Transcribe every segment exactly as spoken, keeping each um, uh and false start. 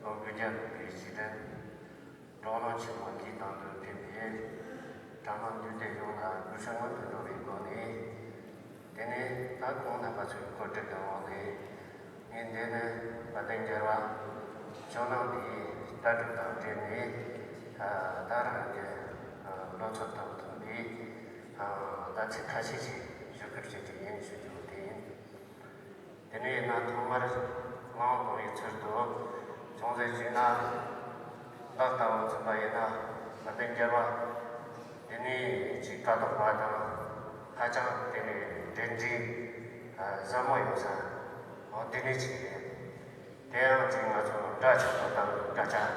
ལོ་དགུ་བརྒྱ་ལོན་པའི་རྗེས་དྲན་བགྲོ་གླེང་ཆེན་མོ་འདིའི་སྟེང་དུ་ཕེབས་པའི་གྲྭ་མང་འདུས་སྡེ་ཡོངས་ལ་གུས་ཕྱག་སྔོན་དུ་འགྲོ་བའི་སྒོ་ནས། དེ་ནས་ད་ཁོང་རྣམ་པ་ཚོའི་གོ་སྒྲིག་གི་འོག་ནས། ངས་འདི་ནས་དཔལ་ལྡན་རྒྱལ་བ་ཇོ་ནང་པའི་ལྟ་གྲུབ་དང་འབྲེལ་ནས། ད་རང་གི་ལོ་ཚོད་དང་མཐུན་པའི་ད་ཚིག་ཁ་ཤས་ཤིག་ཞུ་ཁུལ་བྱེད་ཀྱི་ཡིན་ཞུ་རྒྱུ་དེ་ཡིན། དེ་ནས་ཡིན་ན་ཐོག་མར་ལང་གོང་ཡི་ཚུལ་དུ་ཅུང་ཟད་ཞུས་ན། བདག་ལྟ་བུ་མཚོན་པ་ཡིན་ན་དཔལ་ལྡན་རྒྱལ་བ་དེ་ནས་ཅིག་ཀཿཐོག་པ་དང་ཧ་ཅང་དེ་ནས་འབྲེལ་འདྲིས་ཟབ་མོ་ཡོད་ས་འོ་དེ་ནས་ཅིག་རེད། དེ་ཡང་ཅིག་ང་ཚོ་འདྲ་ཆགས་པ་དང་འདྲ་ཆགས་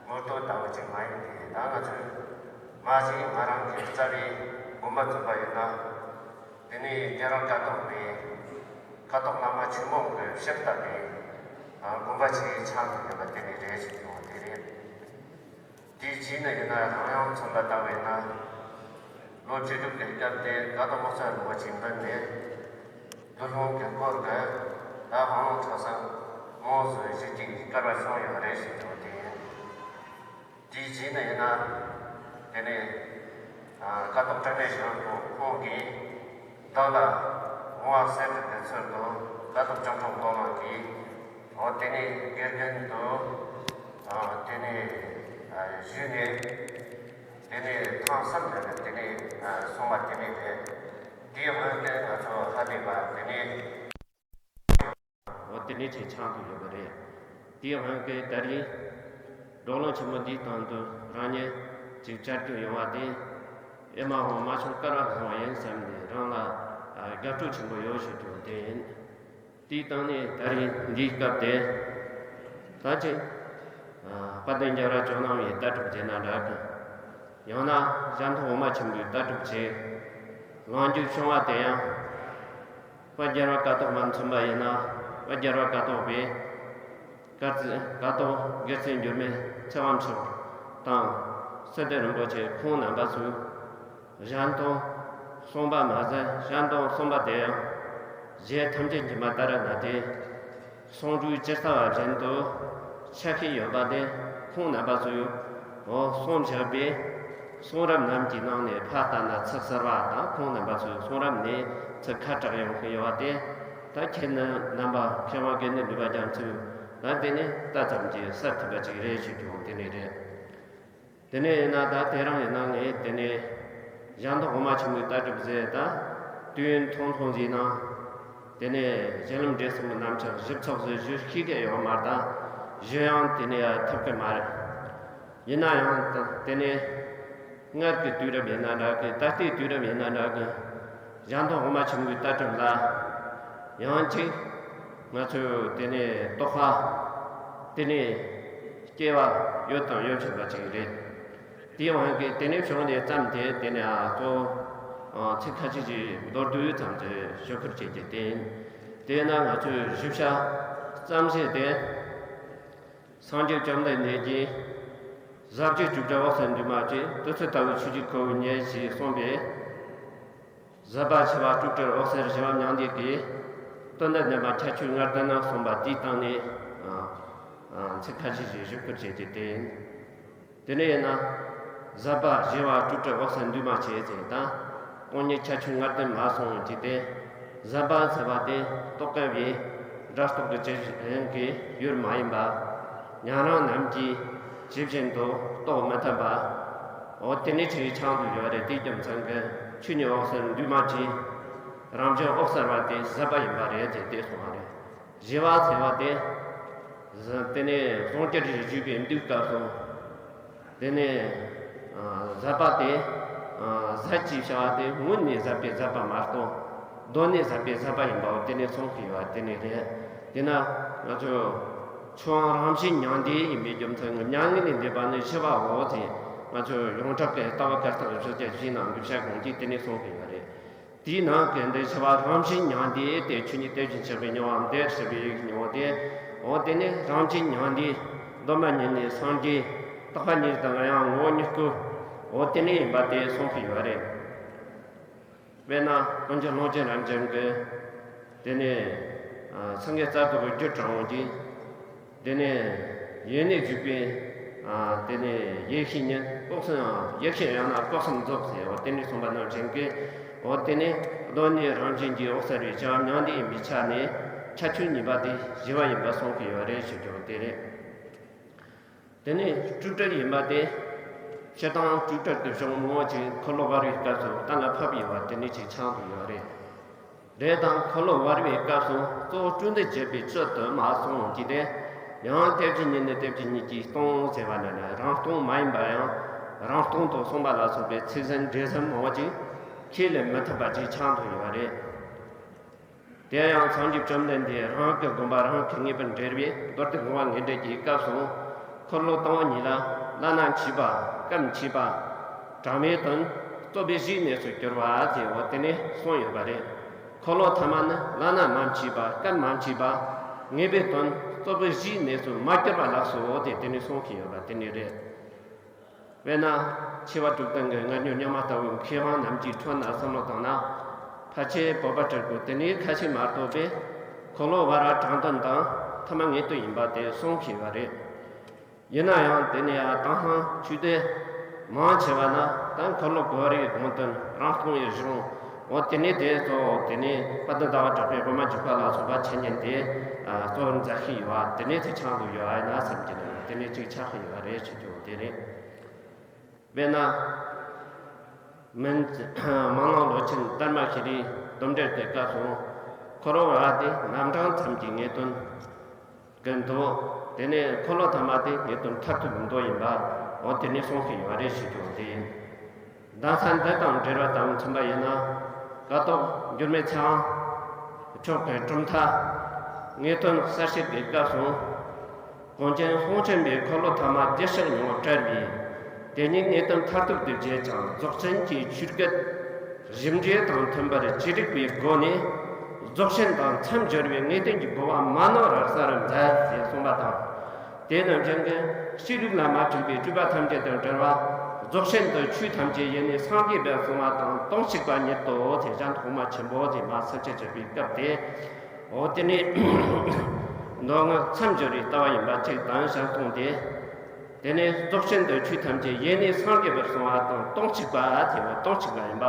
ངོ་བསྟོད་ལྟ་བུ་ཅིག་མ་ཡིན་ཏེ། ད་ང་ཚོས་མ་གཞི་ང་རང་གི་རྩ་བའི་དགོན་པ་མཚོན་པ་ཡིན་ན། དེ་ནས་རྒྱལ་རབས་ཀཿཐོག་པའི་ཀཿཐོག་བླ་མ་ཆེན་མོ་གི་ཕྱག་བཏབ་པའི་དགོན་པ་ཆེ་ཆགས་ཡོད་པ་དེ་ནས་རེད་ཞུ་རྒྱུ་དེ་རེད། དེའི་རྗེས་ནས་ཡིན་ན་རང་ཡང་མཚོན་པ་ལྟ་བས་ན། ལོ་བཅུ་དྲུག་གི་སྐབས་དེ་ཀཿཐོག་མོ་ས་རིན་པོ་ཆེ་མདུན་ནས་འདུལ་སློང་གི་སྐོར་གྱི་ད་ཧོང་ལུང་ཁྲོ་བསམ་མོ་བཟོས་ཞུ་རྒྱུ་གི་སྐལ་བ་བྱུང་ཡོད་རེད་ཞུ་རྒྱུ་དེ་ཡིན། དེའི་རྗེས་ནས་ཡིན་ན། དེ་ནས་ཀཿཐོག་དྲི་མེད་ཞང་ཁོང་གིས་བདག་ལ་དགོངས་པ་གསལ་སྒྲུབ་ཀྱི་ཚུལ་དུ་ཀཿཐོག་སྐྱབས་མགོན་གོ་ལོང་གིས། འོ་དེ་ནས་དགེ་རྒན་དུ་དེ་ནས་ཞུས་ནས། དེ་ནས་ཐེངས་གསུམ་དེ་ནས་དེ་ནས་སོང་བ་དེ་ནས་རེད། དེའི་སྔོན་དེ་ང་ཚོ་ཧ་ལས་པ་དེ་ནས། འོ་དེ་འདྲའི་ཆེ་ཆུང་དུ་ཡོད་པ་རེད། དེའི་དབང་གིས་ད་རེས་བགྲོ་གླེང་ཆེན་མོ་འདིའི་སྟེང་དུ་རང་ཉིད་ཅིག་བཅར་རྒྱུ་ཡོང་བ་དེ་ཨེ་མ་ཧོ་མ་བྱུང་སྐལ་བ་བཟང་བ་ཡིན་བསམ་ནས་རང་ལ་དགའ་སྤྲོ་ཆེན་པོ་ཡོད་ཞུ་རྒྱུ་དེ་ཡིན། དེའི་སྟེང་ནས་ད་རེས་འདིའི་སྐབས་དེ་ད་ཅིག་དཔལ་ལྡན་རྒྱལ་བ་ཇོ་ནང་པའི་ལྟ་གྲུབ་བྱས་ན་འདྲ་གི། ཡང་ན་ཞལ་མཐོང་འོ་མ་ཆེན་པོའི་ལྟ་གྲུབ་བྱས། ལང་རྒྱུ་བྱུང་བ་དེ་ཡང་། དཔལ་རྒྱལ་བ་ཀཿཐོག་མ་མཚོན་པ་ཡིན་ན་དཔལ་རྒྱལ་བ་ཀཿཐོག་པས་ཀ་ཀཿཐོག་དགེ་བཤེས་འགྱུར་མེད་ཚེ་དབང་མཆོག་དང་སེ་སྟོན་རིན་པོ་ཆེ་ཁོང་རྣམ་པ་ཚོས་ཞལ་མཐོང་གསུངས་པ་མ་ཟད། ཞལ་མཐོང་གསུངས་པ་དེ་ཡང་རྗེ་ཐམས་ཅད་མཁྱེན་པ་ཏཱ་ར་ནཱ་ཐའི་གསུང་སྒྲོས་ཇི་ལྟ་བ་བཞིན་དུ་ཆ་ཤས་ཡོད་པ་དེ་ཁོང་རྣམ་པ་ཚོས་འོ་གསུངས་བཞག་པའི་གསུང་རབ་རྣམས་ཀྱི་ནང་ནས་ཕར་ལྟ་ན་ཚིག་གསར་བ་དང་། ཁོང་རྣམ་པ་ཚོའི་གསུང་རབ་ནས་ཚིག་ཁ་གྲག་ཡོང་གི་ཡོད་པ་དེ། ད་ཁྱེད་ནི་རྣམ་པ་མཁས་དབང་དགེ་འདུན་འདུས་པ་རྒྱ་མཚོས་ད་དེ་ནི་ལྟ་ཙམ་གྱིས་གསལ་ཐུབ་པ་ཅིག་རེད་ཞུ་རྒྱུ་དེ་ནི་རེད། དེ་ནས་ཡིན་ན་ད་དེ་རིང་ཡིན་ན་ངས་དེ་ནས་ཞལ་མཐོང་འོ་མ་ཆེན་མོའི་ལྟ་གྲུབ་ཟེར། ད་དུས་ཡུན་ཐུང་ཐུང་ཟིག་ནང་དེ་ནས་གཞི་ལམ་འབྲས་གསུམ་གྱི་རྣམ་གཞག་ཞིབ་ཚགས་སུ་ཞུ་ཤེས་ཀྱི་ཡོད་མ་རེད། ད་ཞུ་ཡང་དེ་ནས་ཐུབ་ཀྱི་མ་རེད། ཡིན་ན་ཡང་ད་དེ་ནས་སྔར་གྱི་དུས་རབས་ཡིན་ན་འདྲ་གི། ད་ལྟའི་དུས་རབས་ཡིན་ན་འདྲ་གི། ཞལ་མཐོང་འོ་མ་ཆེན་མོའི་ལྟ་གྲུབ་ལ་ཡང་གཅིག་ང་ཚོས་དེ་ནས་རྟོགས་པ་དེ་ནས་སྐྱེ་བ་ཡོད་དང་ཡོད་བཞིན་པ་ཅིག་རེད། དེའི་དབང་གིས་དེ་ནས་བྱུང་ནས་བརྩམས་ཏེ། དེ་ནས་ཨ་གཙོ་བོ་ཚིག་ཁ་ཤས་ཀྱི་མདོར་བསྡུས་ཙམ་དུ་ཞུ་ཁུལ་བྱེད་རྒྱུ་དེ་ཡིན། དེས་ན་ང་ཚོས་ཞིབ་ཆ་ཙམ་བྱས་ཏེ། སངས་རྒྱས་བཅོམ་ལྡན་འདས་ཀྱིས་ཟབ་ཆོས་སྤྲོས་བྲལ་འོད་གསལ་འདུས་མ་བྱས། དུས་ཚོད་ལྟ་བུའི་ཆོས་ཀྱི་ཁོ་བོས་ཉིད་ཞེས་གསུངས་པས། ཟབ་པ་ཆེ་བ་སྤྲོས་བྲལ་འོད་གསལ་ཞི་བ་མྱང་འདས་ཀྱིས་དོན་དམ་བདེན་པ་ཁྱད་ཆོས་ལྔ་ལྡན་ན་གསུངས་པ་དེའི་སྟེང་ནས་ཚིག་ཁ་ཤས་ཤིག་ཞུ་ཁུལ་བྱེད་རྒྱུ་དེ་ཡིན། དེ་ནས་ཡིན་ན་ཟབ་པ་ཞི་བ་སྤྲོས་བྲལ་འོད་གསལ་འདུས་མ་བྱས་ཟེར་དང་། སྟོང་ཉིད་ཁྱད་ཆོས་ལྔ་ལྡན་མ་གསུངས་ཀྱི་དེ། ཟབ་པ་ཟེར་བ་དེ་རྟོག་གེ་བའི་སྒྲ་རྟོག་གི་ཅན་གྱི་ཡུལ་མ་ཡིན་པ། ཉན་རང་རྣམས་ཀྱིས་ཇི་བཞིན་དུ་རྟོགས་མི་ཐུབ་པ། འོ་དེ་ནི་ཆེས་ཆུང་དུ་ཡོད་རེད། དེའི་རྒྱུ་མཚན་གྱིས་ཆོས་ཉིད་འོད་གསལ་འདུས་མ་བྱས། རང་བཞིན་འོད་གསལ་བ་དེ་ཟབ་པ་ཡིན་པ་རེད་ཅེས་དེ་གསུངས་པ་རེད། ཞི་བ་ཟེར་བ་དེ། དེ་ནས་གསུང་རྒྱུར་བཞུགས་པའི་འདུག་སྐབས་སུ། དེ་ནས་ཟབ་པ་དེ། ཟབ་ཅེས་བྱ་བ་དེ་སྔོན་ནས་ཟབ་པའི་ཟབ་པ་མ་གཏོགས། གདོད་ནས་ཟབ་པའི་ཟབ་པ་ཡིན་པའོ། དེ་ནས་གསུངས་ཀྱི་ཡོད་པ་དེ་ནས་རེད། དེས་ན་ང་ཚོས་ཆོས་དབྱིངས་རང་བཞིན་མྱང་འདས་ཡིན་པའི་རྒྱུ་མཚན་གྱིས། མྱ་ངན་ལས་འདས་པ་ནི་ཞི་བའོ་ཞེས་ང་ཚོས་ཡོངས་གྲགས་ཀྱི་ལྟ་བ་བཀའ་རྟགས་ཀྱི་ཕྱག་རྒྱ་བཞིའི་ནང་གི་ཕྱག་གོང་གིས་དེ་ནས་གསུངས་ཀྱི་ཡོད་རེད། དེའི་ནང་གི་འདི་ཞི་བ་རང་བཞིན་མྱང་འདས་དེ། ཆོས་ཉིད་དེ་བཞིན་གཤེགས་པའི་སྙིང་པོའམ་དེ་ཞི་བའི་སྙིང་པོ་དེ། འོ་དེ་ནི་རང་བཞིན་མྱང་འདས། གདོད་མ་ཉིད་ནས་སངས་རྒྱས། རྟག་པ་ཉིད་དང་ཡང་ངོ་བོ་ཉིད་སྐུ། འོ་དེ་ནི་ཡིན་པ་དེ་གསུངས་ཀྱི་ཡོད་རེད། དཔེར་ན་ཀུན་མཁྱེན་ཀློང་ཆེན་རབ་འབྱམས་ཀྱིས། དེ་ནས་སེང་གེ་རྩ་རྫོགས་ཀྱི་རྒྱུད་དྲངས་ཀྱིས། དེ་ནས་ ཡེ་ནས་བཞུགས་པའི་ཨ་དེ་ནས་ཡེ་ཤེས་ཉིད་སྐུ་གསུམ་ཡེ་ཤེས་ཡང་ན་སྐུ་གསུམ་རྫོགས་ཟེར་འོ་དེ་ནས་གསུངས་པ་ནང་བཞིན་གྱི་འོ་དེ་ནས་གདོད་ནས་རང་བཞིན་གྱིས་འོད་གསལ་བའི་སྤྱན་མྱང་འདས་ཡིན་པའི་ཆ་ནས་ཁྱད་ཆོས་གཉིས་པ་དེ་བཞི་པ་ཡིན་པ་གསུངས་ཀྱི་ཡོད་རེད་ཞུ་རྒྱུ་དེ་རེད། དེ་ནས་སྤྲོས་བྲལ་ཡིན་པ་དེ། སྤྱིར་བཏང་སྤྲོས་བྲལ་གྱི་གཞུང་མང་པོ་ཅིག་འཁོར་ལོ་བར་བའི་སྐབས་སུ་གཏན་ལ་ཕབ་ཡོད་པ་དེ་འདྲ་ཅིག་ཆགས་འདུག་ཡོད་རེད། རེད་དང་འཁོར་ལོ་བར་བའི་སྐབས་སུ་གཙོ་བོ་སྤྲོས་འདི་བརྗོད་པའི་ཚུལ་དུ་མ་གསུངས་ཀྱི་དེ། ཡང་སྐྱབས་རྗེ་ཉིད་ནས་སྐྱབས་རྗེ་ཉིད་ཀྱིས་སྟོང་ཟེར་བ་ན་ནི་རང་སྟོང་མ་ཡིན་པ་ཡང་རང་སྟོང་དུ་གསུངས་པ་ལ་སོགས་པའི་ཚིག་ཟིན་འགྲེལ་ཟིན་མང་པོ་ཅིག་ཁས་ལེན་མི་ཐུབ་པ་ཅིག་ཆགས་འདུག་ཡོད་རེད། དེ་ཡང་སངས་རྒྱས་བཅོམ་ལྡན་འདས་རང་གི་དགོངས་པ་རང་གིས་ངེས་པར་འགྲེལ་བའི་མདོ་སྡེ་དགོངས་པ་ངེས་འགྲེལ་གྱི་སྐབས་སུ། འཁོར་ལོ་དང་པོ་གཉིས་ལ་བླ་ན་མཆིས་པ། སྐབས་མཆིས་པ། དྲང་བའི་དོན། རྩོད་པའི་གཞིའི་གནས་སུ་གྱུར་པ་དེ་འོ་དེ་ནས་གསུངས་ཡོད་པ་རེད། འཁོར་ལོ་ཐ་མ་ནི་བླ་ན་མ་མཆིས་པ། སྐབས་མ་མཆིས་པ། ངེས་པའི་དོན། རྩོད་པའི་གཞིའི་གནས་སུ་མ་གྱུར་པ་ལགས་སོ་དེ་དེ་ནས་གསུངས་ཀྱི་ཡོད་པ་དེ་ནས་རེད། དཔེར་ན། ཆེ་བ་དྲུག་སྟེང་གི་མངར་སྨྱོན་སྨྱོན་མ་ལྟ་བུའི་མཁས་དབང་རྣམས་ཀྱི་ཁྲོད་ན་བསམ་བློ་བཏང་ན། ཕལ་ཆེར་བོད་པ་སྤྲུལ་སྐུ་དེ་ནས་ཁ་ཤས་མ་གཏོགས་པས། འཁོར་ལོ་བར་བ་དྲང་དོན་དང་ཐ་མ་ངེས་དོན་ཡིན་པ་དེ་གསུངས་ཤེས་པ་རེད། ཡིན་ན་ཡང་དེ་ནས་ཡང་དེང་སང་ཆོས་སྡེ་མང་ཆེ་བ་ན་ད་འཁོར་ལོ་བར་བའི་དགོངས་དོན་རང་སྟོང་ཡིན་རུང་འོ་དེ་ནས་དེ་གཙོ་བོ་དེ་ནས་དཔལ་ལྡན་ཟླ་བ་གྲགས་པའི་དབུ་མ་འཇུག་པ་ལ་སོགས་པ་འཆད་ཉན་དེ་གཙོ་བོར་མཛད་ཤེས་ཡོད་པ་དེ་ནས་དེ་ཆགས་འདུག་ཡོད་ཨ་ན་བསམ་གྱི་འདུག་དེ་ནས་ཅིག་ཆགས་ཤེས་ཡོད་རེད་ཞུ་རྒྱུ་དེ་རེད། དཔེར་ན། མིན། མ་ནང་ལོ་ཆེན་དར་མ་ཤེས་རིག་སྡོམ་འགྲེལ་གྱི་སྐབས་སུ། འཁོར་བ་དེ་རྣམ་གྲངས་ཙམ་གྱི་ངེས་དོན་གྱི་མདོ། དེ་ནས་འཁོར་ལོ་ཐ་མ་དེ་ངེས་དོན་མཐར་ཐུག་གི་མདོ་ཡིན་པ། འོ་དེ་ནས་གསུངས་ཤིག་ཡོད་རེད་ཞུ་རྒྱུ་དེ་ཡིན། གདམས་ས་འདི་དང་འབྲེལ་བ་དང་མཚུངས་པ་ཡིན་ན། ཀཿཐོག་འགྱུར་མེད་ཚེ་དབང་མཆོག་གི་གྲུབ་མཐའ། ངེས་དོན་གསལ་བྱེད་ཀྱི་སྐབས་སུ། ཀུན་མཁྱེན་ལྷུན་གྱིས་འབུལ་འཁོར་ལོ་ཐ་མ་བདེ་གཤེགས་མྱོང་བྲལ་བའི། དེ་ཉིད་ངེས་དོན་མཐར་ཐུག་ཏུ་བྱེད་ཅིང་རྫོགས་ཆེན་གྱི་ཆོས་སྐད། གཞི་འགྲོས་དང་མཐུན་པར་ཅི་རིགས་པའི་སྒོ་ནས། རྫོགས་ཆེན་དང་མཚམས་སྦྱོར་བའི་ངེས་དོན་གྱི་གོ་བ་མ་ནོར་བར་གསལ་རུ་མཛད་ཅེས་གསུངས་པ་དང་། དེ་ནང་བཞིན་གྱི་སྤྱི་ལུགས་ལ་མ་འཁྲུལ་པའི་སྤྲོས་པ་ཐམས་ཅད་དང་བྲལ་བ། རྫོགས་ཆེན་དུ་ཆོས་ཐམས་ཅད་ཡེ་ནས་སངས་རྒྱས་པར་གསུངས་པ་དང་དོན་གཅིག་པ་ཉིད་དོ་ཞེས་གཞན་ཐོག་མ་ཆེན་པོ་དེ་མ་ཚར་གཅིག་བརྗོད་པའི་སྐབས་དེ། འོ་དེ་ནས་མདོ་སྔགས་མཚམས་སྦྱོར་བའི་ལྟ་བ་ཡིན་པ་གཅིག་དང་གཞན་སྟོང་དེ། དེ་ནས་རྫོགས་ཆེན་དུ་ཆོས་ཐམས་ཅད་ཡེ་ནས་སངས་རྒྱས་པར་གསུངས་པ་དང་དོན་གཅིག་པ་དེ་འོ་དོན་གཅིག་པ་ཡིན་པ།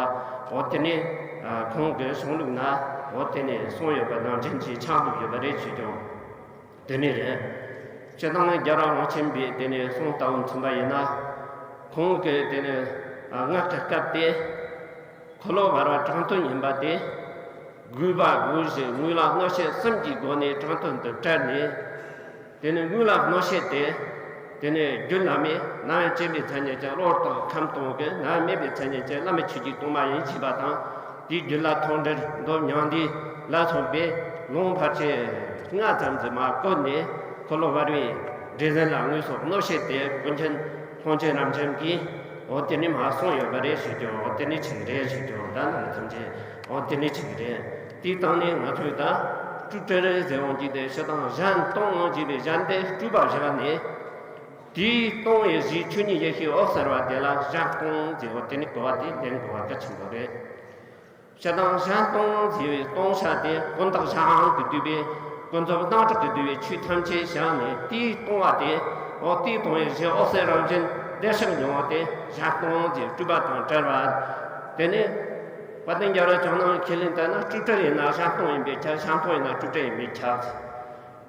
འོ་དེ་ནས་ཁོང་གི་གཞུང་ལུགས་ན་འོ་དེ་ནས་གསུངས་ཡོད་པ་ནང་བཞིན་གྱི་ཆགས་འདུག་ཡོད་པ་རེད་ཞུ་རྒྱུ་དེ་ནས་རེད། སྤྱིར་བཏང་རྒྱལ་བ་རིན་ཆེན་པའི་དེ་ནས་གསུང་ལྟ་བུ་མཚོན་པ་ཡིན་ན། ཁོང་གི་དེ་ནས་སྔགས་ཀྱི་སྐབས་དེ། འཁོར་ལོ་བར་བ་དྲང་དོན་ཡིན་པ་དེ། དགོས་པ་དགོས་གཞི་དངོས་ལ་གནོད་བྱེད་གསུམ་གྱི་སྒོ་ནས་དྲང་དོན་དུ་བཀྲལ་ནས། དེ་ནི་དངོས་ལ་གནོད་བྱེད་དེ། དེ་ནི་རྒྱུད་བླ་མའི་རྣམ་དབྱེ་སྐྱེ་མེད་མཚན་ཉིད་ཅན་གློ་བུར་དུ་ཁམས་སྟོང་གི་རྣམ་དབྱེ་མེད་པའི་མཚན་ཉིད་ཅན་བླ་མའི་ཆོས་ཀྱི་སྟོང་པ་ཡིན་ཞེས་པ་དང་། དེའི་རྒྱུད་ལ་མཐོང་འབྲེལ་མདོ་མྱང་འདས་ལ་སོགས་པའི་ལུང་ཕལ་ཆེར་ལྔ་ཙམ་ཞིག་མར་བཀོད་ནས་འཁོར་ལོ་བར་བའི་འགྲེལ་ཟིན་ལ་དངོས་སུ་གནོད་བྱེད་དེ་ཀུན་མཁྱེན་ལྷུན་གྱིས་རབ་འབྱམས་ཀྱིས། འོ་དེ་ནས་མར་གསུངས་ཡོད་པ་རེད་ཞུ་རྒྱུ། འོ་དེ་ནས་ཅིག་རེད་ཞུ་རྒྱུ། ད་ནང་ཐམས་ཅད་འོ་དེ་ནས་ཅིག་རེད། དེའི་སྟེང་ནས་ང་ཚོས་ད་སྤྲོས་བྲལ་ཟེར་འོང་གི་དེ་སྤྱིར་བཏང་གཞན་སྟོང་ངང་བྱས་པའི་གཞན་དེ་སྤྲོས་པ་བཞག་ནས། དེའི་སྟོང་བའི་གཞིའི་ཆོས་ཉིད་ཡེ་ཤེས་འོད་གསལ་བ་དེ་ལ་གཞན་སྟོང་ཟེར་བ་དེ་ནི་གོ་བ་དེ་ལེན་དགོས་པ་གལ་ཆེན་པོ་རེད། སྤྱིར་བཏང་གཞན་སྟོང་ཟེར་བའི་སྟོང་ཆ་དེ་ཀུན་བརྟགས་གཞན་དབང་གིས་བསྡུས་པའི་ཀུན་རྫོབ་རྣམ་དག་གིས་བསྡུས་པའི་ཆོས་ཐམས་ཅད་བཞག་ནས་དེའི་སྟོང་བ་དེ། འོ་དེའི་སྟོང་བའི་གཞི་འོད་གསལ་རང་བཞིན་བདེ་གཤེགས་མྱོང་བ་དེ་གཞན་སྟོང་ཟེར་སྤྲོས་པ་དང་བྲལ་བ། དེ་ནས་དཔལ་ལྡན་རྒྱལ་བ་ཇོ་ནང་ཁས་ལེན་ལྟར་ན་སྤྲོས་བྲལ་ཡིན་ན་གཞན་སྟོང་ཡིན་པས་ཁྱབ། གཞན་སྟོང་ཡིན་ན་སྤྲོས་བྲལ་ཡིན་པས་ཁྱབ།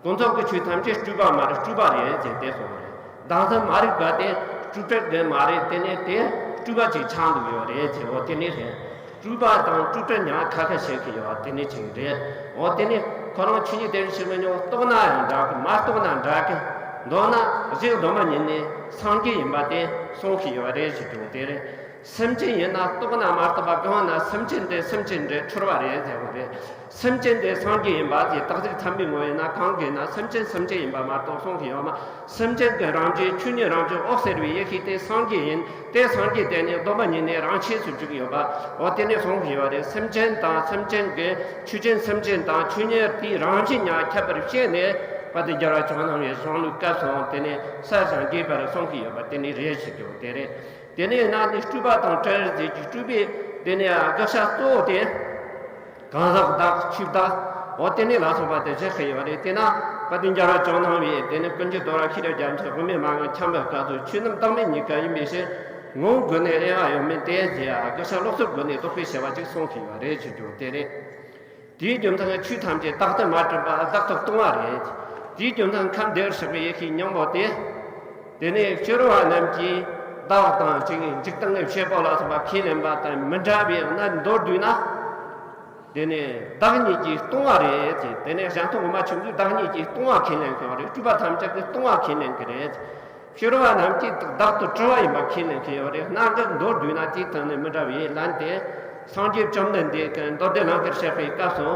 ཀུན་རྫོབ་ཀྱི་ཆོས་ཐམས་ཅད་སྤྲོས་པ་མ་རེད། སྤྲོས་པ་རེད་ཟེར་ཏེ་གསུངས་པ་རེད། གདམས་ས་མ་རིག་པ་དེ་སྤྲོས་བྲལ་དེ་མ་རེད། དེ་ནས་དེ་སྤྲོས་པ་ཅིག་ཆགས་འདུག་ཡོད་རེད་ཟེར། འོ་དེ་ནི་རེད། སྤྲོས་པ་དང་སྤྲོས་བྲལ་ཉག་ཁ་ཁ་བཤད་ཀྱི་ཡོད་པ་དེ་ནི་ཅིག་རེད། འོ་དེ་ནི་ཁོ་རང་ཆོས་ཉིད་དེ་རུ་ཞིག་མི་ཉོ་རྟོགས་ན་ཡང་འདྲ་གི། མ་རྟོགས་ན་འདྲ་གི། མདོར་ན་གཞི་གདོད་མ་ཉིད་ནས་སངས་རྒྱས་ཡིན་པ་དེ་གསུངས་ཀྱི་ཡོད་རེད་ཞེས་བྱུང་དེ་རེད། སེམས་ཅན་ཡིན་ན་རྟོགས་ན་མ་རྟོགས་པ་གང་ན་སེམས་ཅན་དེ་སེམས་ཅན་རེད། འཁྲུལ་བ་རེད་ཟེར་བ་རེད། སེམས་ཅན་དེ་སངས་རྒྱས་ཡིན་པ་དེ་རྟགས་གཅིག་ཚང་མའི་ངོ་ཡིན་ན་གང་གིས་ན་སེམས་ཅན་སེམས་ཅན་ཡིན་པ་མ་གཏོགས་གསུངས་ཀྱི་ཡོད་མ། སེམས་ཅན་གྱི་རང་བཞིན་ཆོས་ཉིད་རང་བཞིན་འོད་གསལ་བའི་ཡེ་ཤེས་དེ་སངས་རྒྱས་ཡིན། དེ་སངས་རྒྱས་དེ་ནི་གདོད་མ་ཉིད་ནས་རང་ཆས་སུ་བཞུགས་ཡོད་པ། འོ་དེ་ནས་གསུངས་ཀྱི་ཡོད་རེད། སེམས་ཅན་དང་སེམས་ཅན་གྱི་ཆོས་ཅན། སེམས་ཅན་དང་ཆོས་ཉིད་དེའི་རང་བཞིན་ཉག་ཁྱད་པར་བཤད་ནས་དཔལ་ལྡན་རྒྱལ་བ་ཇོ་ནང་གི་གཞུང་ལུགས་སྐབས་སུ་དེ་ནས་ས་ཞིང་རྒྱས་པར་གསུངས་ཀྱི་ཡོད་པ་དེ་ནི་རེད་ཞེས་ཀྱང་དེ་རེད། དེ་ནས་ན་ནི་སྤྲོས་པ་དང་བྲལ་ཟེར་གྱི་སྤྲོས་པའི་དེ་ནས་དགག་བྱ་གཙོ་བོ་དེ། གང་ཟག་བདག་ཆོས་བདག་འོ་དེ་ནས་ལ་སོགས་པ་དེ་བཞག་གི་ཡོད་རེད། དེས་ན་དཔལ་ལྡན་རྒྱལ་བ་ཇོ་ནང་བས་དེ་ནི་ཀུན་མཁྱེན་དོ་ར་ཤེས་རབ་རྒྱ་མཚོས་དབུ་མའི་མན་ངག་འཁྱམས་པའི་སྐབས་སུ་ཆོས་རྣམས་བདག་མེད་གཉིས་ཀ་ཡིན་པའི་ཕྱིར། ངོ་བོ་དགོས་ནས་དབྱེ་བ་ཡོད་མིན་ཏེ་ཟེར་ཡ་དགག་བྱ་ལོག་རྟོག་སྒོ་ནས་རྟོག་པའི་བྱ་བ་ཅིག་གསུངས་ཀྱི་ཡོད་རེད་ཞུ་རྒྱུ་དེ་རེད། དེའི་རྒྱུ་མཚན་ཆོས་ཐམས་ཅད་བདག་ཏུ་མ་གྲུབ་པ་བདག་ཏུ་ལྟུང་བ་རེད། དེའི་རྒྱུ་མཚན་ཁམས་བདེ་བར་གཤེགས་པའི་ཡེ་ཤེས་སྙིང་པོ་དེ། དེ་ནས་སྤྱི་རོ་བ་རྣམས་ཀྱིས་བདག་དང་གཅིག་འཇིག་རྟེན་གྱི་བྱེད་པོ་ལ་སོགས་པ་ཁས་ལེན་པ་དང་མི་འདྲ་བའི་གནས་མདོར་བསྡུས་ན། དེ་ནས་བདག་ཉིད་ཀྱིས་ལྟུང་བ་རེད་ཅེས། དེ་ནས་གཞན་སྟོང་ངོ་མ་ཆེན་པོས་བདག་ཉིད་ཀྱིས་ལྟུང་བ་ཁས་ལེན་གྱི་ཡོད་རེད། སྤྲུལ་པ་ཐམས་ཅད་ཀྱིས་ལྟུང་བ་ཁས་ལེན་གྱི་རེད། ཕྱི་རོལ་པ་རྣམས་ཀྱིས་བདག་ཏུ་གྲུབ་པ་ཡིན་པ་ཁས་ལེན་གྱི་ཡོད་རེད། རྣམ་དག་མདོར་བསྡུས་ན་དེའི་སྟེང་ནས་མི་འདྲ་བའི་ལན་ཏེ། སངས་རྒྱས་བཅོམ་ལྡན་འདས་ཀྱིས་མདོ་སྡེ་ལམ་ཁྱེར་བཤད་པའི་སྐབས་སུ།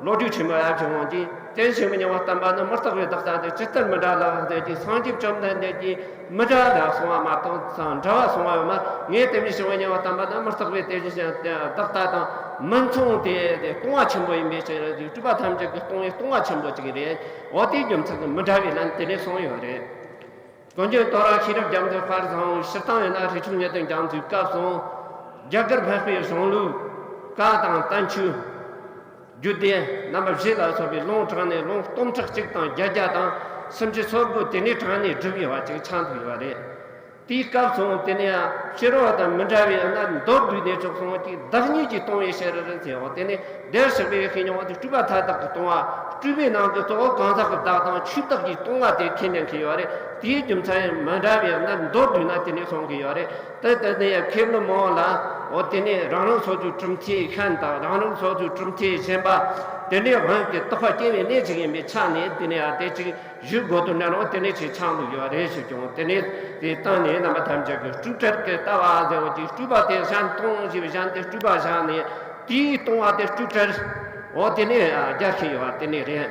བློ་གྲོས་ཆེན་པོ་ཡབ་ཀྱི་དབང་གིས་དེ་བཞིན་གཤེགས་པའི་སྙིང་པོ་བསྟན་པ་ནི་མི་རྟག་པའི་བདག་ལྟ་སྟེ་ཇི་ལྟར་མི་འདྲ་ལ་ཟེར་གྱི། སངས་རྒྱས་བཅོམ་ལྡན་འདས་ཀྱིས་མི་འདྲ་ལ་གསུངས་པ་མ་གཏོགས་འདྲ་བ་གསུངས་པ་ཡོད་མ་རེད། ངས་དེ་བཞིན་གཤེགས་པའི་སྙིང་པོ་བསྟན་པ་ནི་མི་རྟག་པའི་དེ་བཞིན་གཤེགས་པའི་བདག་ལྟ་དང་མི་མཚུངས་ཏེ། དེ་ལྟུང་བ་ཆེན་པོ་ཡིན་པའི་ཕྱིར་ཞེས་སྤྲུལ་པ་ཐམས་ཅད་ཀྱིས་ལྟུང་བའི་ལྟུང་བ་ཆེན་པོ་གཅིག་རེད། འོ་དེའི་རྒྱུ་མཚན་གྱིས་མི་འདྲ་བའི་ལན་དེ་ནས་གསུངས་ཡོད་རེད། ཀུན་མཁྱེན་དོ་ར་ཤེས་རབ་རྒྱ་མཚོས་དཔལ་བཟང་པོའི་སྤྱིར་བཏང་ཡིན་ན་རས་ཆུང་གཉེན་ལྡན་རྒྱ་མཚོའི་སྐབས་སུ་རྒྱ་གར་འཕགས་པའི་གཞུང་ལུགས་བཀའ་དང་བསྟན་བཅོས། རྒྱུད་སྡེ་རྣམ་པ་བཞི་ལ་སོགས་པའི་ལུང་དྲངས་ནས་ལུང་སྟོང་ཕྲག་གཅིག་དང་བརྒྱད་བརྒྱ་དང་སུམ་ཅུ་སོ་དགུ་དེ་ནས་དྲངས་ནས་བསྒྲུབས་ཡོད་པ་ཅིག་ཆགས་འདུག་ཡོད་རེད། དེའི་སྐབས་སུ་དེ་ནས་ཡང་ཕྱི་རོལ་པ་དང་མི་འདྲ་བའི་གནས་མདོར་བསྡུས་ནས་ཅོག་གསུངས་ཀྱི་བདག་ཉིད་ཀྱིས་ལྟུང་བའི་ཕྱིར་རོ་ཟེར་བ་དེ་ནི་བདེ་བར་གཤེགས་པའི་ཡེ་ཤེས་སྙིང་པོ་དེ་སྤྲུལ་པ་མཐའ་དག་གིས་ལྟུང་བ། སྤྲུལ་པའི་ནང་གི་གཙོ་བོ་གང་ཟག་གི་བདག་དང་ཆོས་བདག་གིས་ལྟུང་བ་དེ་ཁས་ལེན་གྱི་ཡོད་རེད། དེའི་རྒྱུ་མཚན་ཡང་མི་འདྲ་བའི་གནས་མདོར་བསྡུས་ན་དེ་ནས་གསུང་གི་ཡོད་རེད། དེ་ལྟར་ནི་ཡང་མཁས་པ་མང་ལ་འོ་དེ་ནས་རང་རང་སོ་སོའི་གྲུབ་མཐའི་ཤན་དང་རང་རང་སོ་སོའི་གྲུབ་མཐའི་ཞེན་པ། དེ་འདྲའི་དབང་གིས་རྟོག་པ་སྐྱེ་བའི་གནས་ཅིག་ཡིན་པའི་ཆ་ནས་དེ་ནས་ཡང་དེ་ཅིག་ཞུ་དགོས་དོན་ནི་རང་དེ་ནས་ཅིག་ཆགས་འདུག་ཡོད་རེད་ཞུ་ཀྱང་། དེ་ནས་དེ་སྟེང་ནས་རྣམ་པ་ཐམས་ཅད་ཀྱིས་སྤྲོས་བྲལ་གྱི་ལྟ་བ་ཟེར་བ་ཅིག་སྤྲུལ་པ་དེ་གཞན་ལྟུང་ཞེས་པའི་གཞན་དེ་སྤྲུལ་པ་བཞག་ནས་དེའི་ལྟུང་བ་དེ་སྤྲོས་བྲལ། འོ་དེ་ནས་རྒྱ་ཆེ་ཡོད་པ་དེ་ནས་རེད།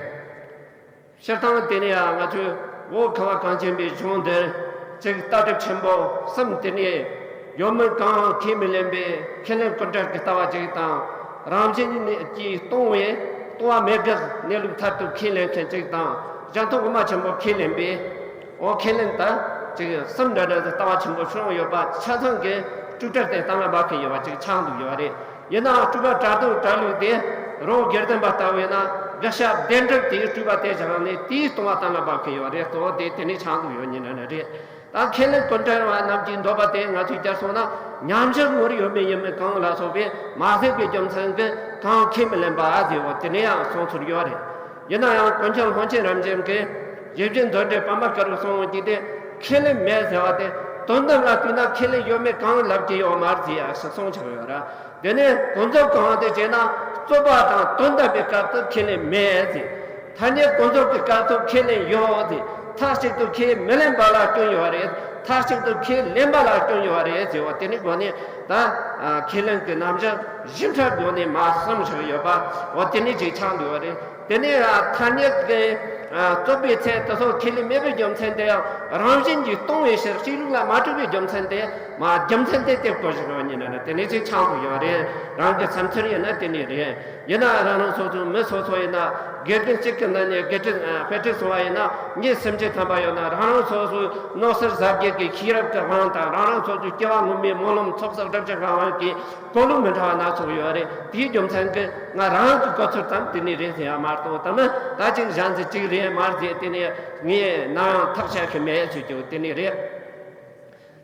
སྤྱིར་བཏང་དེ་ནས་ཡང་ང་ཚོས་འོ་ཁ་བ་གངས་ཅན་པའི་གཞུང་འདིར་ཅིག་ལྟ་གྲུབ་ཆེན་པོ་གསུམ་དེ་ནས་ཡོད་མིན་གང་ཁས་མི་ལེན་པའི་ཁས་ལེན་ཀུན་བྲལ་གྱི་ལྟ་བ་ཅིག་དང་། རང་བཞིན་གྱིས་ལྟུང་བའི་ལྟུང་བ་མེད་དགག་གནས་ལུགས་མཐར་ཐུག་ཁས་ལེན་མཁན་ཅིག་དང་། གཞན་སྟོང་དབུ་མ་ཆེན་པོ་ཁས་ལེན་པའི་འོ་ཁས་ལེན་ལྟ་ཅིག་གསུམ་འདྲ་འདྲ་ཟེར་ལྟ་བ་ཆེན་པོ་བྱུང་ཡོད་པ་ཆ་ཚང་གི་སྤྲོས་བྲལ་དེ་གཏན་ལ་ཕབ་མཁན་ཡོད་པ་ཅིག་ཆགས་འདུག་ཡོད་རེད། ཡིན་ནའང་སྤྲུལ་པ་གྲགས་སྟོང་གྲགས་ལུགས་དེ་རོ་སྒེར་ལྡན་པ་ལྟ་བུ་ཡིན་ན་དགག་བྱ་བདེན་གྲུབ་དེའི་སྤྲུལ་པ་དེ་བཞག་ནས་དེའི་ལྟུང་བ་གཏན་ལ་ཕབ་མཁན་ཡོད་རེད། གཙོ་བོ་དེ་དེ་ནས་ཆགས་འདུག་ཡོད་ཉིན་ནི་རེད། ད་ཁས་ལེན་ཀུན་བྲལ་བ་རྣམས་ཀྱིས་འདོད་པ་དེ་ང་ཚོས་བསྐྱར་སོང་ན་མཉམ་བཞག་ངོ་བོར་ཡོད་མེད་ཡིན་མིན་གང་ལ་སོགས་པས་མ་ཟད་པའི་རྒྱུ་མཚན་གྱིས་གང་ཁས་མི་ལེན་པ་ཨ་ཟེར་བ་དེ་ནས་ཡང་གསུང་ཚུལ་ཡོད་རེད། ཡིན་ན་ཡང་ཀུན་མཁྱེན་ལྷུན་ཆེན་རབ་འབྱམས་ཀྱིས་ཡིད་བཞིན་མཛོད་འགྲེལ་པདྨ་དཀར་པོའི་གསུང་གི་དེ་ཁས་ལེན་མེད་ཟེར་བ་དེ་དོན་དམ་ལ་ལྟོས་ན་ཁས་ལེན་ཡོད་མེད་གང་ལབ་ཀྱི་ཡོད་མ་རེད་ཟེར་ཡ་ཞིག་གསུང་ཆོག་ཡོད་ར། དེ་ནས་ཀུན་རྫོབ་གང་དེ་བྱས་ན་རྩོད་པ་དང་དོན་དམ་པའི་སྐབས་སུ་ཁས་ལེན་མེད་ཟེར། ཐ་སྙད་ཀུན་རྫོབ་ཀྱི་སྐབས་སུ་ཁས་ལེན་ཡོད་ཟེར། མཐའ་གཅིག་ཏུ་ཁས་མི་ལེན་པ་ལ་སྐྱོན་ཡོད་རེད། མཐའ་གཅིག་ཏུ་ཁས་ལེན་པ་ལ་སྐྱོན་ཡོད་རེད་ཟེར་བ་དེ་ནི་དགོས་ནས་ད་ཁས་ལེན་གྱི་རྣམ་གཞག་བཞི་ཕྲ་དགོས་ནས་མ་གསུམ་ཞིག་ཡོད་པ་འོ་དེ་ནི་ཅིག་ཆགས་འདུག་ཡོད་རེད། དེ་ནས་ཐ་སྙད་ཀྱི་རྩོད་པའི་ཚེ་དེ་ཚོ་ཁས་ལེན་མེད་པའི་རྒྱུ་མཚན་དེ་ཡང་རང་བཞིན་གྱིས་སྟོང་བའི་ཕྱིར་གཅིག་ལུགས་ལ་མ་གྲུབ་པའི་རྒྱུ་མཚན་དེ་མ་རྒྱུ་མཚན་དེ་དེ་བཀོད་བཞག་ཡོད་ཉིན་ནི་དེ་ནས་ཅིག་ཆགས་འདུག་ཡོད་རེད། རང་གི་བསམ་ཚུལ་ཡིན་ན་དེ་ནས་རེད། ཡིན་ན་རང་རང་སོ་སོའི་མི་སོ་སོ་ཡིན་ན་དགེ་རྒན་གཅིག་གི་ནང་ནས་དགེ་ཕྲུག་དཔེ་ཁྲིད་སོང་བ་ཡིན་ན་མི་སུམ་ཅུ་ཐམ་པ་ཡོད་ན་རང་རང་སོ་སོའི་མནོ་བསམ་ཟབ་རྒྱས་ཀྱི་ཤེས་རབ་ཀྱི་དབང་དང་རང་རང་སོ་སོའི་སྐྱེ་བ་སྔོན་མའི་སྨོན་ལམ་ཚོགས་བསགས་སྒྲུབ་བྱེད་ཀྱི་དབང་གིས་གོ་ལུགས་མི་འདྲ་བ་སྣ་ཚོགས་ཡོད་རེད། དེའི་རྒྱུ་མཚན་གྱིས་ང་རང་གི་གོ་ཚུལ་ཙམ་དེ་ནས་རེད་ཟེར་ཡ་མ་གཏོགས་ད་མི་ད་ཅིག་གཞན་ཚོས་ཅིག་རེད་མ་རེད་ཟེར་དེ་ནས་ངས་ནམ་ཡང་ཐག་བཅད་ཀྱི་མེད་ཟེར་རྒྱུ་དེ་ནས་རེད།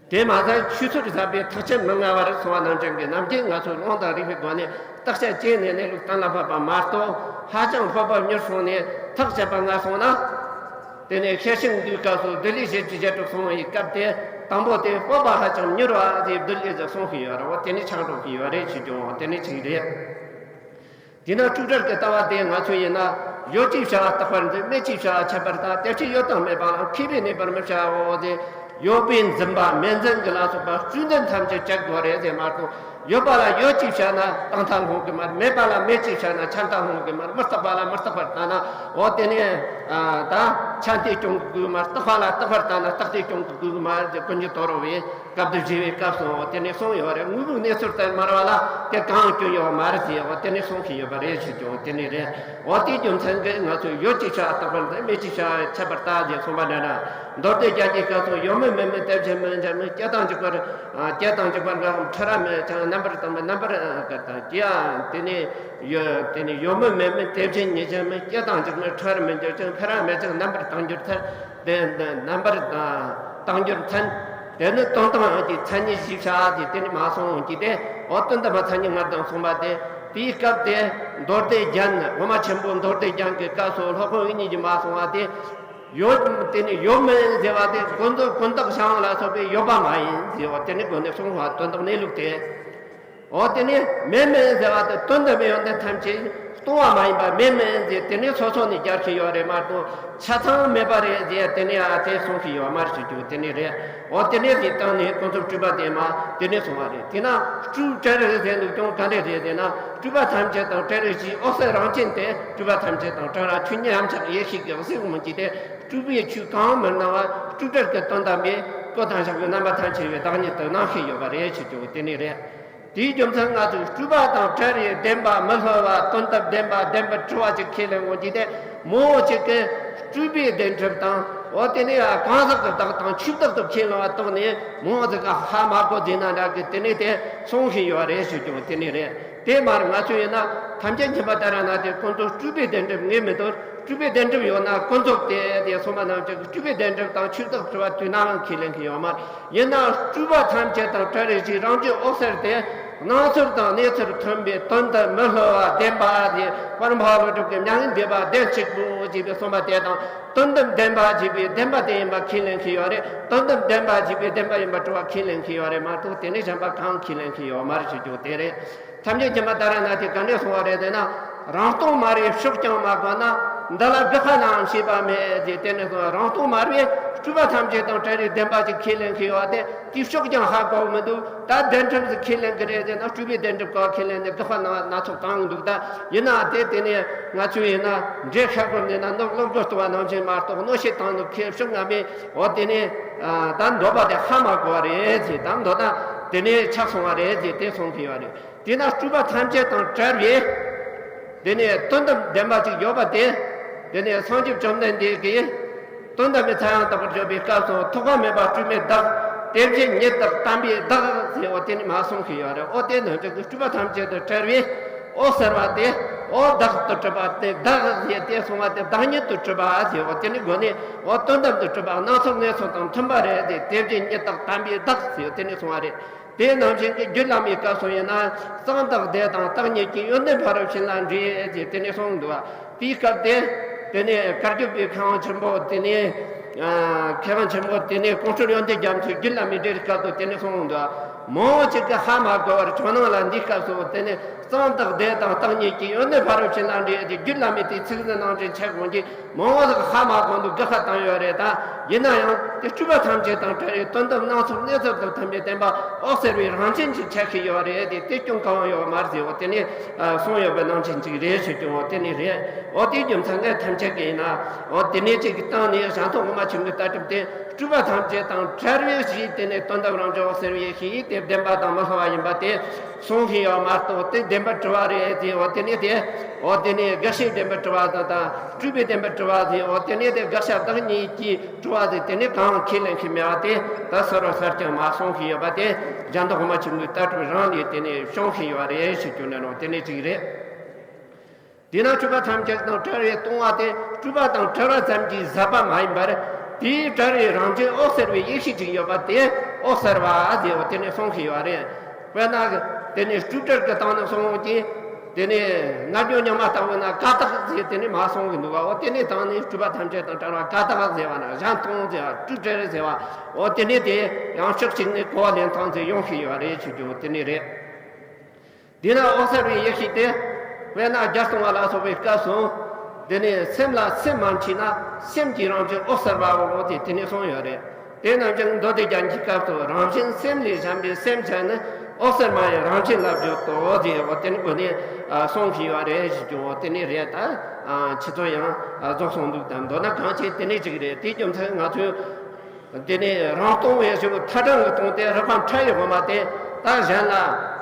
དེ་མ་ཟད་ཆོས་ཚུལ་ཟབ་པའི་ཐག་བཅད་མི་སྔ་བར་སོང་བ་ནང་བཞིན་གྱི་ནམ་རྒྱུན་ང་ཚོས་ལུང་དང་རིགས་པའི་སྒོ་ནས་བརྟག་དཔྱད་བྱས་ནས་གནས་ལུགས་གཏན་ལ་ཕབ་པ་མ་གཏོགས་ཧ་ཅང་སྤོབས་པ་མྱུར་སོང་ནས་ཐག་བཅད་པ་སྔ་སོང་ན། དེ་ནས་ཤེར་ཕྱིན་འདུས་སྐབས་སུ་བདུད་ལས་ཞི་བྱེད་བརྒྱད་ཁྲི་སོང་བའི་སྐབས་དེ་དང་པོ་དེ་སྤོབས་པ་ཧ་ཅང་མྱུར་བ་དེ་བདུད་ལས་ཟེར་གསུངས་ཤིག་ཡོད་ར་བ་དེ་ནས་ཆགས་འགྲོ་གི་ཡོད་རེད་ཞུ་རྒྱུ་དེ་ནས་ཅིག་རེད། དེས་ན་སྤྲོས་བྲལ་གྱི་ལྟ་བ་དེ་ང་ཚོས་ཡིན་ན་ཡོད་ཅེས་བྱ་བ་རྟག་པར་འཛིན། མེད་ཅེས་བྱ་བ་ཁྱབ་པར་ལྟ། དེ་ཕྱིར་ཡོད་དང་མེད་པ་ལ་མཁས་པས་གནས་པར་མི་བྱའོ། དེ་ཡོད་པས་འཛིན་པ་མེད་འཛིན་གྱི་ལ་སོགས་པ་སྤྲོས་འཛིན་ཐམས་ཅད་བཅད་དགོས་རེད་ཟེར་མ་གཏོགས། ཡོད་པ་ལ་ཡོད་ཅེས་བྱ་ན་རྟག་མཐའ་ལྷུང་གི་མ་རེད། མེད་པ་ལ་མེད་ཅེས་བྱ་ན་ཁྱབ་མཐའ་ལྷུང་གི་མ་རེད། མི་རྟག་པ་ལ་མི་རྟག་པར་ལྟ་ན་འོ་དེ་ནས་ད་ ཆ་དེ་སྐྱོང་དགོས་མ་རེད། རྟག་པ་ལ་རྟག་པར་ལྟ་ན་རྟག་དེ་སྐྱོང་དགོས་མ་རེད། ཀུན་གྱིས་དོར་བའི་སྐབས་དུ་བཞེས་པའི་སྐབས་སུ་དེ་ནས་གསུངས་ཡོད་རེད། དངོས་པོའི་གནས་ཚུལ་ལྟར་སྨྲ་བ་ལ་དེ་གང་སྐྱོན་ཡོད་མ་རེད་ཟེར་བ་དེ་ནས་གསུང་གི་ཡོད་པ་རེད་ཞུ་རྒྱུ་དེ་ནས་རེད། འོ་དེའི་རྒྱུ་མཚན་གྱིས་ང་ཚོས་ཡོད་ཅེས་བྱ་བ་རྟག་པར་འཛིན། མེད་ཅེས་བྱ་བ་ཁྱབ་པར་ལྟ་ཞེས་གསུངས་པ་འདྲ་འདྲ། མདོ་སྡེ་རྒྱན་གྱི་སྐབས་སུ་ཡོད་མིན་མེད་མིན་དེ་བཞིན་མིན་བཞིན་མིན། སྐྱེ་དང་འཇིག་པར་སྐྱེ་དང་འཇིག་པར་འགག་འཕྲལ་ར་མེད་ཅིང་རྣམ་པར་དག་མིན། རྣམ་པར་དག་དང་སྐྱེ་ཡང་དེ་ནས་ཡོད། དེ་ནས་ཡོད་མིན་མེད་མིན་དེ་བཞིན་ཉིད་ཅན་མིན། སྐྱེ་དང་འཇིག་མིན་འཕྲལ་ར་མི་འགྱུར་ཅིང་། འཕེལ་ར་མེད་ཅིང་རྣམ་པར་དག་འགྱུར་མཐར། དེ་རྣམ་པར་དག་འགྱུར་མཚན། དེ་ནི་དོན་དམ་གྱི་མཚན་ཉིད་བཞི་བྱ་སྟེ་དེ་ནི་མ་གསུངས་ཀྱི་སྟེ། འོ་དོན་དམ་མཚན་ཉིད་ལྔ་དང་གསུངས་པ་སྟེ། དེའི་སྐབས་དེ་མདོ་སྡེ་རྒྱན། དབུ་མ་ཆེན་པོ་མདོ་སྡེ་རྒྱན་གྱི་སྐབས་སུ་སློབ་དཔོན་དབྱིག་གཉེན་གྱིས་མ་གསུངས་པ་སྟེ། ཡོད། དེ་ནི་ཡོད་མིན་ཟེར་བ་དེ་ཀུན་རྫོབ་ཀུན་བརྟགས་བྱ་བ་ལ་སོགས་པའི་ཡོད་པ་མ་ཡིན་ཟེར་བ་དེ་ནི་དགོས་ནས་གསུངས་པ་དོན་དམ་གནས་ལུགས་དེ། འོ་དེ་ནས་མེད་མིན་ཟེར་བ་དེ་དོན་དམ་པའི་ཡོན་ཏན་ཐམས་ཅད་སྟོང་པ་མ་ཡིན་པ་མེད་མིན་ཟེར་དེ་ནས་སོ་སོ་ནས་སྦྱར་གྱི་ཡོད་རེད་མ་གཏོགས། ཆ་ཚང་མེད་པ་རེད་ཟེར་དེ་ནས་ཨ་དེ་གསུང་གི་ཡོད་མ་རེད་ཞུ་རྒྱུ་དེ་ནས་རེད། འོ་དེ་ནས་དེ་སྟེང་ནས་ཀུན་རྫོབ་སྤྲོས་པ་དེ་མ་དེ་ནས་གསུང་བ་རེད། དེས་ན་སྤྲོས་བྲལ་ཟེར་འདུག་ཀྱང་ག་འདྲ་རེད་ཟེར་ན། སྤྲོས་པ་ཐམས་ཅད་དང་བྲལ་བའི་ཕྱིར། འོད་གསལ་རང་བཞིན་ཏེ། སྤྲོས་པ་ཐམས་ཅད་དང་བྲལ་བ་ཆོས་ཉིད་ཡུམ་ཆགས་ཡེ་ཤེས་ཀྱི་གཟུགས་མིན་གྱི་སྟེ། སྤྲོས་པའི་ཆོས་གང་མི་སྣང་བ་སྤྲོས་བྲལ་གྱི་དོན་དམ་པའི་བཀོད་དང་བཞག་པའི་རྣམ་པ་ཐམས་ཅད་པའི་བདག་ཉིད་དུ་སྣང་ཤེས་ཡོད་པ་རེད་ཞུ་རྒྱུ་དེ་ནི་རེད། དེའི་རྒྱུ་མཚན་ང་ཚོས་སྤྲོས་པ་དང་བྲལ་བའི་བདེན་པ་མི་སླུ་བ་དོན་དམ་བདེན་པ་བདེན་པར་གྲུབ་པ་ཅིག་ཁས་ལེན་དགོས་ཀྱི་སྟེ། མང་པོ་ཅིག་གིས་སྤྲོས་པའི་བདེན་གྲུབ་དང་། འོ་དེ་ནས་གང་ཟག་གི་བདག་དང་ཆོས་བདག་ཏུ་ཁས་ལེན་པ་རྟོགས་ནས་མང་པོ་ཅིག་གིས་ཧ་མ་གོ་བསྡད་ན་འདྲ་གི་དེ་ནས་དེ་གསུང་བཞིན་ཡོད་རེད་ཞུ་རྒྱུ་དེ་ནས་རེད། དེ་མར་ང་ཚོས་ཡིན་ན་ཐམས་ཅད་མཁྱེན་པ་ལྟར་ན་དེ་ཀུན་རྫོབ་སྤྲོས་པའི་བདེན་གྲུབ་ངེས་མི་འདུག་སྤྲོས་པའི་བདེན་གྲུབ་ཡོད་ན་ཀུན་རྫོབ་སྟེ། དེ་གསུངས་པ་རྣམས་ཀྱི་སྤྲོས་པའི་བདེན་གྲུབ་དང་ཆོས་བདག་གྲུབ་པ་དུས་ནམ་ཡང་ཁས་ལེན་གྱི་ཡོད་མ་རེད། ཡིན་ན་སྤྲོས་པ་ཐམས་ཅད་དང་བྲལ་བའི་ཕྱིར་རང་རྒྱུད་འོད་གསལ་ཏེ། སྣང་ཚུལ་དང་གནས་ཚུལ་མཐུན་པའི་དོན་དུ་མི་སླུ་བ་བདེན་པ་དེ། དཔལ་འཕགས་པ་ཀླུ་སྒྲུབ་ཀྱི་མྱ་ངན་འདས་པ་བདེན་གཅིག་པུ་ཞེས་པའི་གསུངས་པ་དེ་དང་། དོན་དམ་བདེན་པ་ཞེས་པའི་བདེན་པ་དེ་ཡིན་པ་ཁས་ལེན་གྱི་ཡོད་རེད། དོན་དམ་བདེན་པ་ཞེས་པའི་བདེན་པ་ཡིན་པར་གྲུབ་པ་ཁས་ལེན་གྱི་ཡོད་རེད་མ་གཏོགས། དེ་ནས་གཞན་པ་གང་ཁས་ལེན་གྱི་ཡོད་མ་རེད་ཞུ་རྒྱུ་དེ་རེད། ཐམས་ཅད་མཁྱེན་པ་ལྟར་ན་དེ་ག་འདྲས་གསུང་བ་རེད་ཟེར་ན། རང་སྟོང་མ་རེད་ཕྱོགས་ཀྱང་མ་གོ་ན། འདི་ལ་དགག་པ་ནའང་བྱེད་པ་མེད་ཅེས་དེ་ནས་གསུངས། རང་སྟོང་མ་རེད། སྤྲོས་པ་ཐམས་ཅད་དང་བྲལ་བའི་བདེན་པ་ཅིག་ཁས་ལེན་གྱི་ཡོད་དེ། དེའི་ཕྱོགས་ཀྱང་ཧ་གོ་མི་འདུག་ད་བདེན་གྲུབ་ཟིག་ཁས་ལེན་གྱི་རེད་ཟེར་ན། སྤྲོས་པའི་བདེན་གྲུབ་ག་ཁས་ལེན་ནས་དགག་པ་ན་སྣ་ཚོགས་བཏང་འདུག་ད་ཡིན་ན་དེ་དེ་ནས་ང་ཚོས་ཡིན་ན་འགྲེལ་ཤ་སྐོར་ནས་ན་ནོར་སློབ་སྦྱོང་གཏོང་བ་ནང་བཞིན་མ་གཏོགས། གནོད་བྱེད་བཏང་འདུག་ཁས་ཕྱོགས་སྔ་མའི་འོ་དེ་ནས་ད་འདོད་པ་དེ་ཧ་མ་གོ་བ་རེད་ཅེས། ད་འདོད་ན་དེ་ནས་ཆགས་སོང་བ་རེད་ཅེས་དེ་གསུང་གི་ཡོད་རེད། དེས་ན་སྤྲོས་པ་ཐམས་ཅད་དང་བྲལ་བའི། དེ་ནས་དོན་དམ་བདེན་པ་ཅིག་ཡོད་པ་དེ། དེ་ནས་སངས་རྒྱས་བཅོམ་ལྡན་འདས་ཀྱིས་དོན་དམ་པའི་ཚད་ཡང་དག་པར་བརྗོད་པའི་སྐབས་སུ། ཐོགས་པ་མེད་པ་སྤྲོས་མེད་བདག་དེ་བཞིན་ཉིད་དག་དམ་པའི་བདག་ཟེར་བ་དེ་ནི་མ་གསུང་གི་ཡོད་རེད། འོ་དེ་ནི་སྤྲོས་པ་ཐམས་ཅད་དང་བྲལ་བའི་འོད་གསལ་བ་དེ། འོ་བདག་ཏུ་གྲུབ་པ་དེ། བདག་ཟེར་དེ་གསུང་བ་དེ་བདག་ཉིད་དུ་གྲུབ་པ་ཟེར་བ་དེ་ནི་དགོས་ནས། འོ་དོན་དམ་དུ་གྲུབ་པ་སྣང་ཚུལ་གནས་ཚུལ་དང་མཐུན་པ་རེད་དེ། དེ་བཞིན་ཉིད་དག་དམ་པའི་བདག་ཟེར་དེ་ནི་གསུང་བ་རེད། དེ་ནང་བཞིན་གྱི་རྒྱུད་བླ་མའི་སྐབས་སུ་ཡིན་ན། གཙང་དག་བདེ་དང་བརྟགས་གཉིས་ཀྱི། ཡོན་ཏན་ཕ་རོལ་ཕྱིན་ལ་འདྲེས་ཅེས་དེ་ནས་གསུངས་འདུག་དེའི་སྐབས་དེ། དེ་ནས་བཀའ་བརྒྱུད་པའི་མཁས་དབང་ཆེན་པོ་དེ་ནས། མཁས་དབང་ཆེན་པོ་དེ་ནས་ཀོང་སྤྲུལ་ཡོན་ཏན་རྒྱ་མཚོས་རྒྱུད་བླ་མའི་འགྲེལ་སྐབས་སུ་དེ་ནས་གསུངས་འདུག་མང་པོ་ཅིག་གིས་ཧ་མ་གོ་བར་ཇོ་ནང་ལ་འདིའི་སྐབས་སུ་དེ་ནས། གཙང་དག་བདེ་དང་བརྟགས་གཉིས་ཀྱི། ཡོན་ཏན་ཕ་རོལ་ཕྱིན་ལ་འདྲེས་ཏེ། རྒྱུད་བླ་མའི་དེའི་ཚིག་ཟིན་ནང་བཞིན་ཆགས་འོང་གི། མང་པོ་ལ་ཧ་མ་གོ་འདུག་དགག་པ་བཏང་ཡོད་རེད། ད་ཡིན་ན་ཡང་དེ་སྤྲོས་པ་ཐམས་ཅད་དང་བྲལ་བའི་དོན་དམ་སྣང་ཚུལ་གནས་ཚུལ་དང་མཐུན་པའི་བདེན་པ་འོད་གསལ་བའི་རང་བཞིན་གྱི་ཆ་ཤས་ཡོད་རེད་དེ། དེ་སྐྱོན་གང་ཡང་ཡོད་མ་རེད་ཟེར་བ་དེ་ནས་གསུངས་ཡོད་པའི་ནང་བཞིན་ཅིག་རེད་ཞུ་རྒྱུ་འོ་དེ་ནས་རེད། འོ་དེའི་རྒྱུ་མཚན་ལས་ཐམས་ཅད་ཀྱི་ཡིན་ན། འོ་དེ་ནས་ཅིག་གི་སྟེང་ནས་གཞན་སྟོང་དབུ་མ་ཆེན་པོའི་ལྟ་གྲུབ་དེ། སྤྲོས་པ་ཐམས་ཅད་དང་བྲལ་བའི་གཞི་དེ་ནས་དོན་དམ་རང་བྱུང་འོད་གསལ་བའི་ཡེ་ཤེས་དེ་བདེན་པ་དང་མི་སླུ་བ་ཡིན་པ་དེ་གསུངས་ཤིང་ཡོད་མ་གཏོགས། དེ་བདེན་པར་གྲུབ་པ་རེད་དེ། འོ་དེ་ནས་དེ། འོ་དེ་ནས་དགག་བྱའི་བདེན་པར་གྲུབ་པ་དང་། དང་སྤྲོས་པའི་བདེན་པར་གྲུབ་པ་དེ། འོ་དེ་ནས་དེ་དགག་བྱ་བདག་ཉིད་ཀྱིས་གྲུབ་པ་དེ། དེ་ནས་གང་ཁས་ལེན་གྱི་མེད་པ་དེ། ད་ཟུར་པ་ཟུར་ཀྱང་མ་གསུངས་ཤིང་ཡོད་པ་དེ། གཞན་དོན་དབུ་མ་ཆེན་པོའི་ལྟ་གྲུབ་རང་ལས་དེ་ནས་བྱུང་ཤིང་ཡོད་པ་རེད་ཞེས་བརྗོད་ནས་ནོ། དེ་ནས་གཅིག་རེད། དེས་ན་སྤྲོས་པ་ཐམས་ཅད་དང་བྲལ་བའི་སྟོང་པ་དེ། སྤྲོས་པ་དང་བྲལ་བ་ཙམ་གྱིས་ཟད་པ་མ་ཡིན་པར། དེའི་བྲལ་བའི་རང་བཞིན་འོད་གསལ་བའི་ཡེ་ཤེས་ཅིག་ཡོད་པ་དེ་འོད་གསལ་བ་ཟེར་བ་དེ་ནས་གསུངས་ཤིང་ཡོད་རེད། དཔེར་ན་དེ་ནས་སྤྲོས་བྲལ་གྱི་སྟེང་ནས་གསུངས་ཀྱི། དེ་ནས་རྣལ་འབྱོར་རྙིང་མ་ལྟ་བུ་ན་ཀ་དག་ཟེར་དེ་ནས་མ་གསུངས་ཀྱི་འདུག་ག་འོ་དེ་ནས་སྟེང་ནས་སྤྲོས་པ་ཐམས་ཅད་དང་བྲལ་བ་ཀ་དག་ཟེར་བ་ན་གཞན་སྟོང་ཟེར་བ། སྤྲོས་བྲལ་ཟེར་བ། འོ་དེ་ནས་དེ་ཡང་ཕྱོགས་གཅིག་ནས་གོ་བ་ལེན་སྟངས་དེ་ཡོང་ཤིང་ཡོད་རེད་ཞུ་རྒྱུ་དེ་ནས་རེད། དེས་ན་འོད་གསལ་བའི་ཡེ་ཤེས་དེ། དཔེར་ན་བརྒྱད་སྟོང་པ་ལ་སོགས་པའི་སྐབས་སུ། དེ་ནས་སེམས་ལ་སེམས་མ་མཆིས་ན་སེམས་ཀྱི་རང་བཞིན་འོད་གསལ་བའོ་ཟེར་དེ་ནས་གསུངས་ཡོད་རེད། དེ་རྣམས་ཀྱང་མདོ་སྡེ་རྒྱན་གྱི་སྐབས་སུ། རང་བཞིན་སེམས་ལས་གཞན་པའི་སེམས་ཅན་ནི། འོད་གསལ་མ་ཡིན་རང་བཞིན་ལ་བརྗོད་དོ་ཟེར་བ་དེ་ནི་དགོས་ནས་གསུངས་ཤིང་ཡོད་རེད་ཞུ་རྒྱུ་དེ་ནས་རེད་ད། ཆུ་ཚོད་ཡང་རྫོགས་སོང་འདུག་དང་མདོར་ན་གང་བྱེད་དེ་ནས་ཅིག་རེད། དེའི་རྒྱུ་མཚན་ང་ཚོས་དེ་ནས་རང་སྟོང་བའི་གཞུང་ཐ་གྲངས་ཀྱི་སྟོང་དེ་རིག་པ་ཕྲ་བའི་དབུ་མ་དེ་ད་གཞན་ལ་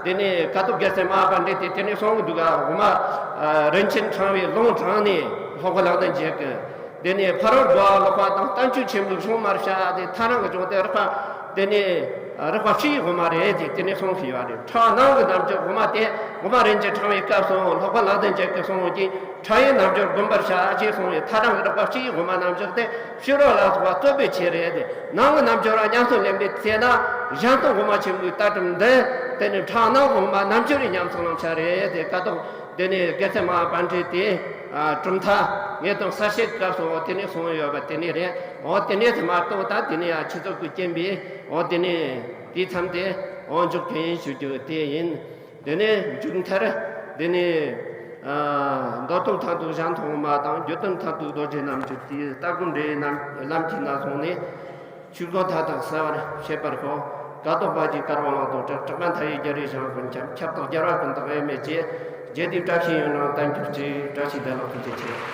དེ་ནས་ཀ་ཏོ་རྒྱལ་སྲས་མ་པ་འདྲེ་དེ་དེ་ནས་གསུང་གི་འདུག་ག་འོ་མ་རིན་ཆེན་ཕྲེང་བའི་ལུང་དྲངས་ནས་ལྷག་པ་ལག་ལྡན་འབྱེད་ཀྱི། དེ་ནས་ཕ་རོལ་རྒོལ་བ་ལོག་པ་དང་བསྟན་བཅོས་ཆེན་པོའི་གཞུང་མར་བྱ་དེ་ཐ་རང་གི་སྦྱོང་དེ་རིག་པ་དེ་ནས་རིག་པ་ཕྱིའི་དབུ་མ་རེད་དེ་དེ་ནས་གསུང་ཞུས་པ་རེད། ཕྲ་ནང་གི་རྣལ་འབྱོར་དབུ་མ་དེ་དབུ་མ་རིན་ཆེན་ཕྲེང་བའི་སྐབས་སུ་ལྷག་པ་ལག་ལྡན་འབྱེད་ཀྱི་གསུང་གི་ཕྲ་ཡི་རྣལ་འབྱོར་བསྒོམ་པར་བྱ་ཅེས་གསུངས་པའི་ཐ་རང་གི་རིག་པ་ཕྱིའི་དབུ་མ་རྣལ་འབྱོར་དེ་ཕྱི་རོལ་ལ་སོགས་པ་རྩོད་པའི་ཆེད་རེད་དེ། ནང་གི་རྣལ་འབྱོར་བ་ཉམས་སུ་ལེན་པའི་ཚེ་ན་གཞན་སྟོང་དབུ་མ་ཆེན་པོའི་ལྟ་གྲུབ་འདི་དེ་ནི་ཕྲ་ནང་གི་དབུ་མ་རྣལ་འབྱོར་བའི་ཉམས་སུ་བླང་བྱ་རེད་དེ། ཀ་ཏོག་དེ་ནས་རྒྱལ་སྲས་མ་པཎྜི་ཏས་གྲུབ་མཐའ་ངེས་དོན་གསལ་བཤད་སྐབས་སུ་འོ་དེ་ནས་གསུངས་ཡོད་པ་དེ་ནས་རེད། འོ་དེ་ནས་དེ་མ་གཏོགས་ད་དེ་ནས་ཡང་ཆུ་ཚོད་ཀྱི་རྐྱེན་པས་འོ་དེ་ནས་དེའི་མཚམས་དེ་འོ་མཇུག་གི་ཡིན་ཞུ་རྒྱུ་དེ་ཡིན། དེ་ནས་མཇུག་མཐར་དེ་ནས་མདོ་སྟོད་མཐར་ཐུག་གཞན་སྟོང་དབུ་མ་དང་། རྒྱུད་དོན་མཐར་ཐུག་རྡོ་རྗེ་རྣལ་འབྱོར་དེའི་ལྟ་སྒོམ་འབྲས་རྣམས་ལམ་གྱི་ནང་སོང་ནས། ཆོས་སྐུ་མཐའ་དག་གསལ་བར་བྱེད་པར་ཤོག་ཀ་ཏོག་པ་ཀྱི་དཀར་པོ་ལང་དུ་གྲགས། གྲགས་པ་མཐའ་ཡས་རྒྱལ་བའི་ཞིང་ཀུན་ཁྱབ། ཁྱབ་བདག་རྒྱལ་བ་ཀུན་བདག་དབྱེར་མེད་ཀྱིས། རྒྱས་འདེབས་བཀྲ་ཤིས་ཡུན་རིང་བརྟན་གྱུར་ཅིག་བཀྲ་ཤིས་བདེ་ལེགས་ཐུགས་རྗེ་ཆེ།